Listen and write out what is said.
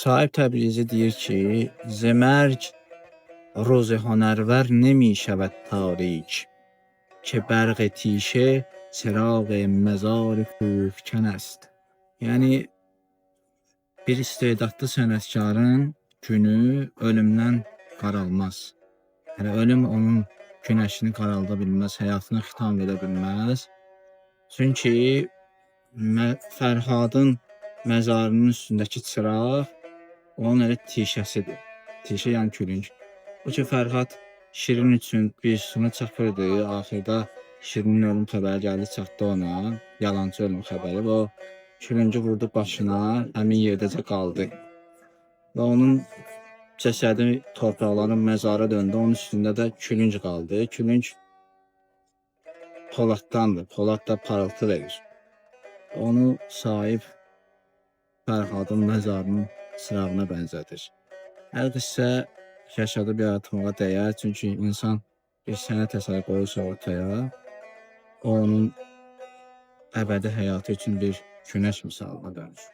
Sahib Təbrizi deyir ki, Zimərg ruzi hünərvər nemişəvəd tarik ki bərq tişə çiraq məzar xufkən əst. Yəni bir istedadlı sənətkarın günü ölümdən qaralmaz. Yəni ölüm onun günəşini qaralda bilməz, həyatına xitam verə bilməz. Çünki Fərhadın məzarının üstündəki çıraq onun elə tişəsidir. Tişə yəni külüng. O ki Fərhad Şirin üçün bir sunu çapırdı, axırda Şirinin ölüm xəbəri gəldi çatdı ona, yalançı ölüm xəbəri və o külüngü vurdu başına, həmin yerdəcə qaldı. Və onun cəsədi torpaqların məzara döndü, onun üstündə də külüng qaldı. Külüng poladdandır, polad da parıltı verir. Onu sahib Fərhadın məzarının çırağına bənzədir. Hər qıssə yaşadıb yaratmağa dəyər, çünki insan bir sənət əsəri qoyursa ortaya, o onun əbədi həyatı üçün bir günəş misalına dönür.